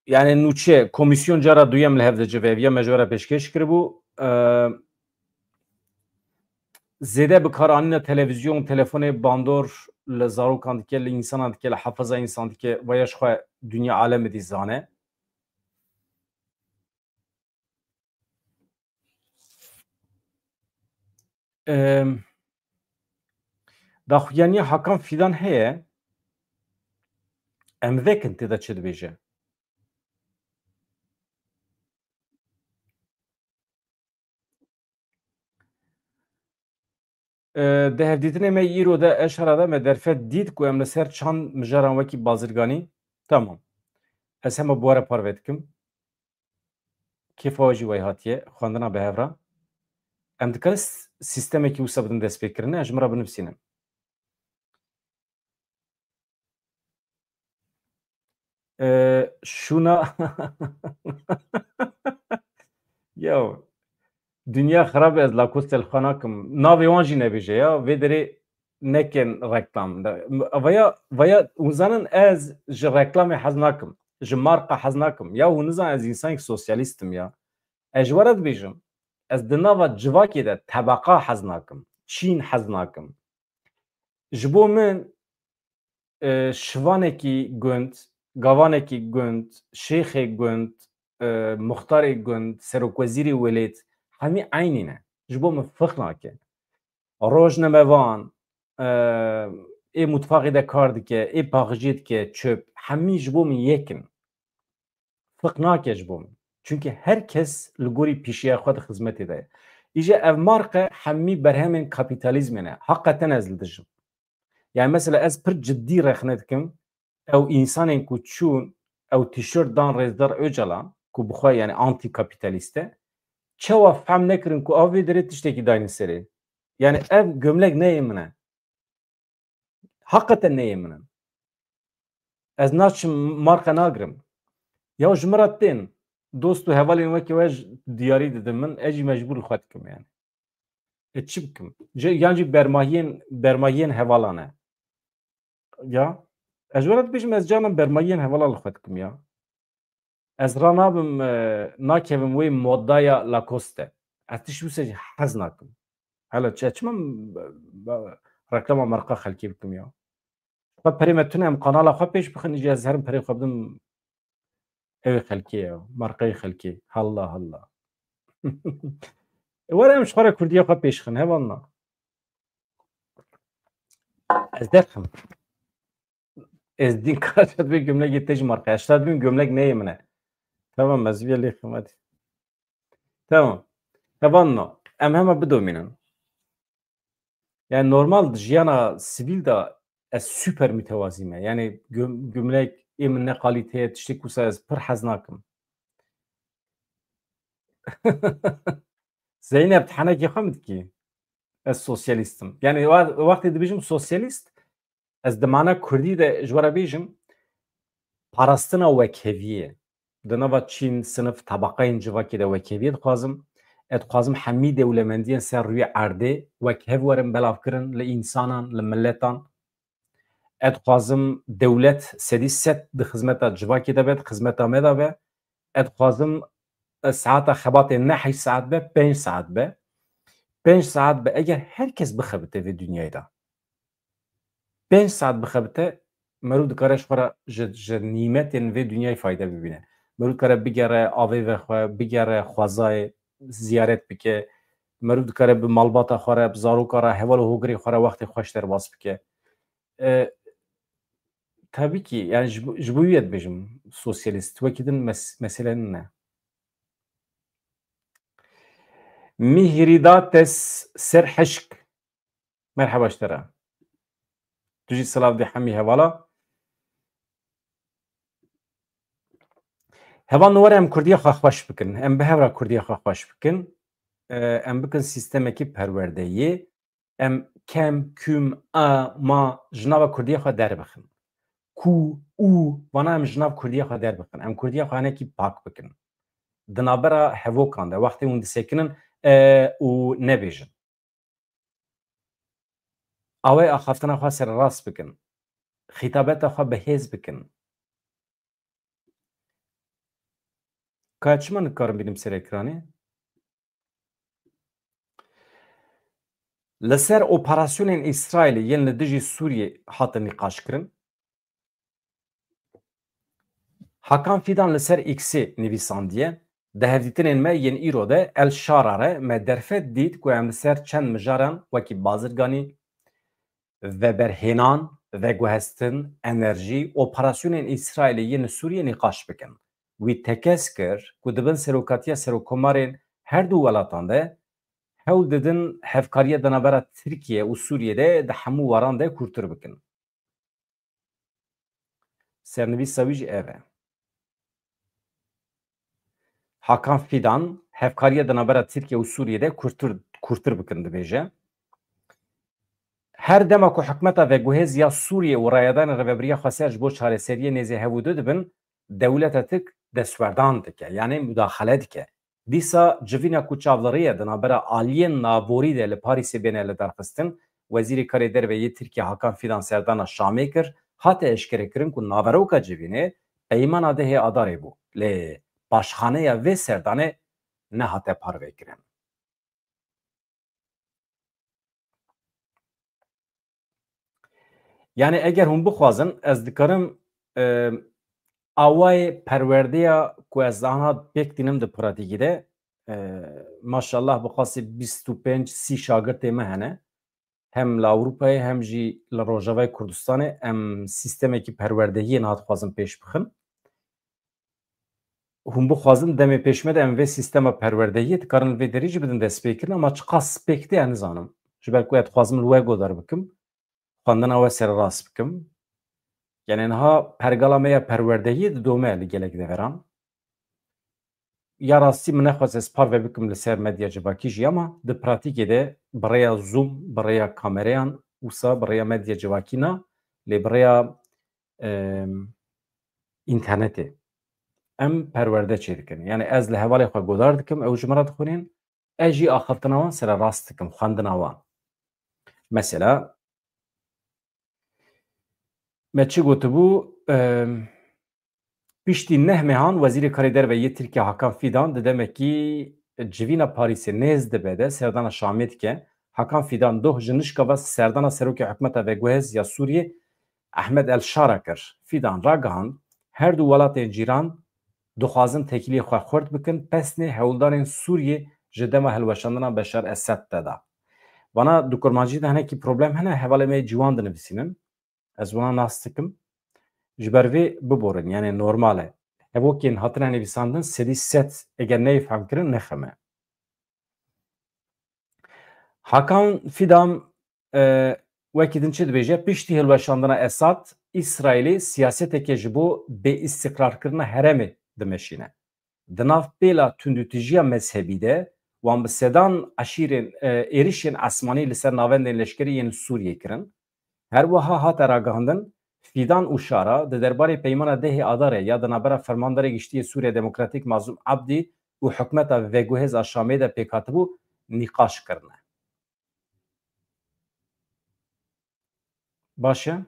Yani nûçe, komîsyon cara duyem li hev dicive, ev ya me ji we re pêşkêş kiribû. E, zêde bikaranîna televîzyon, telefonê bandor li zarokan dike, li însanan dike, li hefeza însan dike, vaya ji xwe dinya alem dî zane. Em, daxuyaniya Hakan Fidan heye. Em vekin tê de çi dibêje. E, di hevdîtinê me îro de Eşara de me derfet dît ku em li ser çand mijaran wekî bazirganî. Tamam. Ez hema bi we re parve dikim. Kêfa we jî wey hatiye, xwendina bi hev re. Em dikarin s-, sîstemekî wisa bidin destpêkirinê, ez ji min re binivîsînim. E, şûna. Ya, dinya xirab e, ez Lacoste li xwe nakim. Navê wan jî nebêje ya. Vê derê nekin reklam. Vaya, vaya, hûn zanin ez ji reklamê hez nakim. Ji marka hez nakim. Ya hûn nizanin ez însanekî sosyalîst im ya. Ez ji we re dibêjim. Ez di nava civakê de tebeqa hez nakim. Çîn hez nakim. Ji bo min, e, şivanekî gund, gavanekî gund, şêxê gund, e, muxtarê gund, serokwezîrê welêt, hemî eynî ne. Ji bo min firq nake. Rojnamevan, e, ê mutfaxê de kar dike, ê paxijê dike, çöp, hemî ji bo min yek in. Firq nake ji bo min. Çunkî her kes li gorî pîşeya xwe di xizmetê de ye. Îje ev marqe hemî berhemên kapîtalîzmê ne. Heqeten ez li dijim. Yani mesela ez pir cidî rexne dikim. Ew însanên ku çûn, ew tîşört dan Rêzdar Ocalan, ku bi xwe yani antîkapîtalîst e, çawa fehm nekirin ku ew vê derê tiştekî daynin serê? Yani ev gömlek neyê min e. Heqeten neyê min in. Ez naçim marqe nagirim. Ya ji min re tên dost û hevalên wekî we ji diyarî didin min, ez jî mecbûr li xwe dikim yani. E çi bikim? Ji, yan jî bermahiyên, bermahiyên hevalan e. Ya. Ez ji we re dibêjim, ez canan bermahiyên hevalan li xwe dikim ya. Ez ranabim, e, nakevim wê modaya Lacoste. Ez tişt wisa jî hez nakim. Hele çi, çima m-, b-, b-, reklama marka xelkê bikim ya? Xwe perê me tune, em kanala xwe pêş bixin, îca ez herim perê xwe bidim ewê xelkê ya, markayê xelkê. Halla halla. E, were em ji xwe re kurdiya xwe pêş xin, hevalna. Ez derxim. Ez dîn kara şad bê gömlekê te ji marka. Ez şad bîm gömlek neyê min e. Tamam, ez vê lê xim hadi. Tamam. Hevalno. Em hema bidomînin. Yani normal di jiyana sivîl de ez super mütevazî me. Yani göm-, gömlek ê min ne kalîte ye, tiştê kusa ez pir hez nakim. Zeynep, ti henekê xwe mi dikî? Ez sosyalîst im. Yani wa-, wextê dibêjim sosyalîst, ez di mana kurdî de ji we re bêjim, parastina wekheviyê. Di nava çîn, sinif, tebaqeyên civakê de wekheviyê dixwazim. Ez dixwazim hemî dewlemendiyên ser rûyê erdê wekhev werin belavkirin li însanan, li miletan. Ez dixwazim dewlet sedî sed di xizmeta civakê de be, di xizmeta me de be. Ez dixwazim, e, saeta xebatê ne heşt saet be, pênc saet be. Pênc saet be, eger her kes bixebite vê dinyayê de. Pênc saet bixebite, merû dikare ji xwe re ji, ji nîmetên vê dinyayê fayde bibîne. Merû dikare bigere avê vexwe, bigere xwezayê, ziyaret bike. Merû dikare bi malbata xwe re, bi zaroka re, heval û hogirê xwe re wextê xweş derbas bike. E, tabii ki, yani ji bo, ji bo wî ye dibêjim sosyalîst. Wekî din mes-, mesele nîne. Mihridates Serhişk. Merheba ji te re. Tu jî silav dê hemî hevala. Heval, were em kurdiya xwe xweş bikin. Em bi hev re kurdiya xwe xweş bikin. E, em bikin sîstemekî perwerdeyê. Em kem, küm, a, ma ji nava kurdiya xwe derbixin. Ku, û, vana em ji nav kurdiya xwe derbixin. Em kurdiya xwe hinekî pak bikin. Di navbera hevokan de, wextê hûn disekinin, e, û nebêjin. Awê axaftina xwe sererast bikin. Xîtabeta xwe bi hêz bikin. Ka çima nikarim bînim ser ekranê? Li ser operasyonên Îsraîlê yên li dijî Sûriyê hatin nîqaşkirin. Hakan Fidan li ser X'ê nivîsandiye, di hevdîtinên me yên îro de El Şara re me derfet dît ku em li ser çend mijaran wekî bazirganî, veberhênan, veguhestin, enerjî, operasyonên Îsraîlê yên li Sûriyê nîqaş bikin. Wî tekez kir ku di bin serokatiya serokkomarên her du welatan de hewl didin hevkariya di navbera Tirkiye û Sûriyê de di hemû waran de kûrtir bikin. Sernivîsa wî jî ev e. Hakan Fidan, hevkariya di navbera Tirkiye û Sûriyê de kûrtir, kûrtir bikin dibêje. Her dema ku hikûmeta veguhêz ya Sûriyê û rayedanên Rêvebiriya Xweser ji bo çareseriyê nêzî hev û du dibin, dewleta Tirk destwerdan dike, yanî mudaxele dike. Dîsa civîna ku çavlirî ye di navbera aliyên naborî de li Parîsê bêne lidarxistin, Wezîrê Karê Derve yê Tirkiye Hakan Fidan serdana Şamê kir, hate eşkerekirin ku naveroka civînê peymana dehê Adarê bû, lê paşxaneya vê serdanê nehate parvekirin. Yani eger hûn bixwazin, ez dikarim, e, awayê perwerdeya ku ez aniha pêk tînim di pratîkî de, e, maşallah bi qasî bîst û pênc sî şagirtê me hene. Hem li Ewropayê hem jî li Rojavayê Kurdistanê em sîstemekî perwerdehiyê niha dixwazin pêş bixin. Hûn bixwazin demê pêş me de em vê sîstema perwerdehiyê dikarin li vê derê jî bidin destpêkirin, ama çiqas pêk tê ez nizanim. Ji ber ku ez dixwazim li we godar bikim, xwendina we sererast bikim. Yani niha pergala me ya perwerdehiyê didome li gelek deveran. Ya rastî min nexwest ez parve bikim li ser medya civakî jî, ama di pratîkê de bi rêya Zoom, bi rêya kamereyan, wisa bi rêya medya civakî na, lê bi rêya, em, înternetê em perwerde çêdikin. Yani ez li hevalê xwe godar dikim, ew ji min re dixwînin, ez jî axaftina wan sererast dikim, xwendina wan. Mesela, me çi gotibû? Em, piştî neh mehan Wezîrê Karê Derve yê Tirkiye Hakan Fidan di demekî civîna Parîsê nêz dibe de serdana Şamê dike. Hakan Fidan doh ji nişka ve serdana serokê hikûmeta veguhêz ya Sûriyê Ehmed El Şara kir. Fidan ragihand, her du welatên cîran dixwazin têkiliyê xwe xurt bikin, pesnê hewldanên Sûriyê ji dema hilweşandina Beşar Esed te da. Vana di kurmancî de hinekî problem hene, hevalê me yê ciwan dinivîsînin. Ez wana nas dikim. Ji ber vê biborin, yani normal e. Hevokên hatine nivîsandin sedî sed eger neyê fehmkirin nexeme. Hakan Fidan, e, wekî din çi dibêje? Piştî hilweşandina Esad, Îsraîlê siyaseteke ji bo bêîstiqrarkirina herêmê dimeşîne. Di nav pêla tundûtijiya mezhebî de, wan bi sedan eşîrên, e, êrişên esmanî li ser navendên leşkerî yên li Sûriyê kirin. Her wiha hate ragihandin, Fidan û Şara di derbarê peymana dehê Adarê ya di navbera Fermandarê Giştî yê Sûriya Demokratîk Mazlûm Abdî û hikûmeta veguhêz a Şamê de pêk hatibû, nîqaş kirine. Baş e.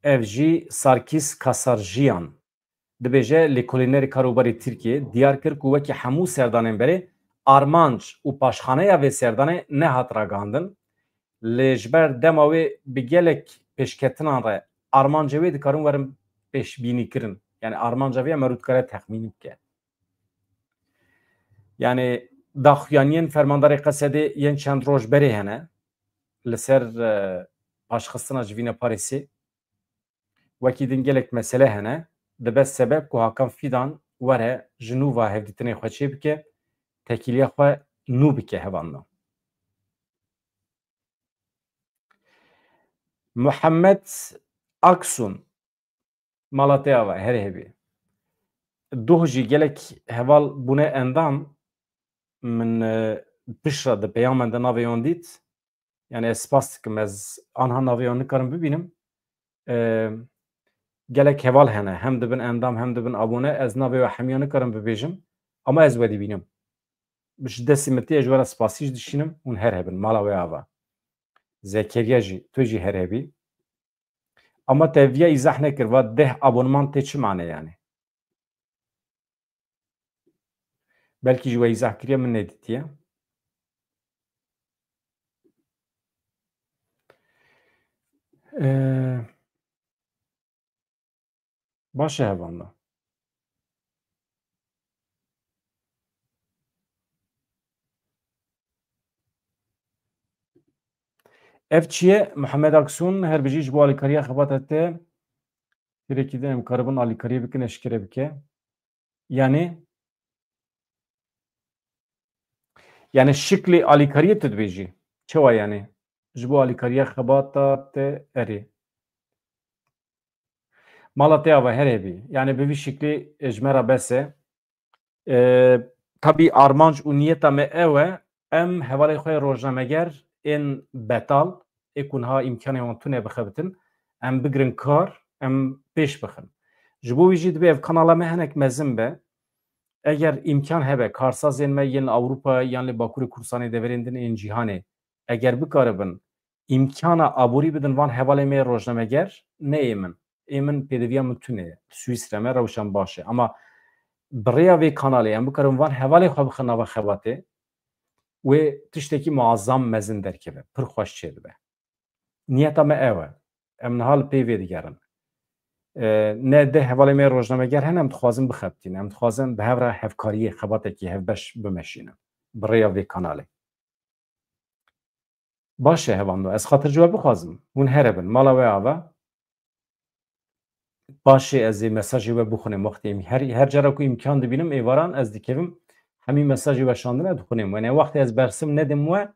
Ev jî Sarkîs Kasarjiyan dibêje, lêkolînerê karûbarê Tirkiyê diyar kir ku wekî hemû serdanên berê armanc û paşxaneya vê serdanê nehat ragihandin. Lê ji ber dema wê bi gelek pêşketinan re armancê wê dikarin werin pêşbînîkirin. Yani armanca vê ya merû dikare texmîn bike. Yani daxuyaniyên fermandarê Qesedê yên çend roj berê hene li ser, e, paşxistina civîna Parîsê. Wekî din gelek mesele hene. Dibe sebeb ku Hakan Fidan were ji nû va hevdîtinê xwe çê bike, tekîliya xwe nû bike hevalno. Muhammed Aksun, mala te ava, herê hebî. Doh jî gelek heval bûne endam, min, e, piştre di peyaman de navê wan dît. Yani ez spas dikim, ez anha navê wan nikarim bibînim. E, gelek heval hene, hem dibin endam, hem dibin abone. Ez navê wan hemiya nikarim bibêjim, ama ez we dibînim. ji destê min tê, ez ji we re spasî jî dişînim, hûn her hebin, mala we ava. Zekeriya jî, tu jî her hebî. Ama te viya îzah nekir, va deh abonman tê çi mane yani? Belkî ji we îzah kiriye, min nedîtiye. Ee, baş e hevanda. Ev çi ye? Mihemed Aksun, her bijî ji bo alîkariya xebata te. Têrekî din em karibin alîkariyê bikin, eşkere bike. Yani, yani şiklê alîkariyê tu dibêjî. Çawa yani? Ji bo alîkariya xebata te erê. Mala te ava her hebî. Yani bi vî şiklî, e, ji me re bes e. E, tabî armanc û niyeta me ew e, em hevalê xwe rojnameger ên betal, ê ku niha îmkanê wan tune bixebitin, em bigirin kar, em pêş bixin. Ji bo wî jî divê ev kanala me hinek mezin be. Eger îmkan hebe, karsazên me yên li Ewropa yan li Bakurê Kurdistanê, deverên din ên cîhanê, eger bikaribin îmkana aborî bidin van hevalê me rojnameger, ne ê min. Ê min pêdiviya min tune ye. Swîsre me rewşan baş e. Ama bi rêya vê kanalê em bikarin van hevalê xwe bixin nava xebatê, wê tiştekî muazzam mezin derkeve. Pir xweş çêdibe. Niyeta me ew e. Em niha li pê vê digerin. E, ne deh hevalê me rojnameger hene, em dixwazin bixebitînin. Em dixwazin bi hev re hevkariyê, xebatekî hevbeş bimeşînin. Bi rêya vê kanalê. Baş e, hevando. Ez xatir ji we bixwazim. Hûn here bin. Mala we ava. Baş e, ez ê mesajê we bixwînim wextê. Her, her cara ku îmkan dibînim, êvaran ez dikevim. Hemî mesajê we şandine dixwînim. Wene wextê ez bersim nedim we,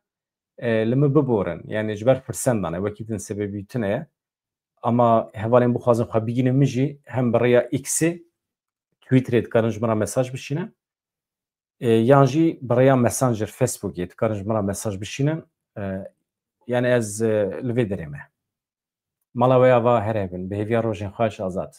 e, li min biborin. Yani ji ber firsendan e. Wekî din sebebî tune ye. Ama hevalên bixwazin xwe bigînin min jî hem bi rêya X-ê, Twitterê dikarin ji min re mesaj bişînin. E, yan jî bi rêya Messenger, Facebookê dikarin ji min re mesaj bişînin. E, yani ez, e, li vê derê me. Mala we ava her hebin. Bi hêviya rojên xweş, Azad.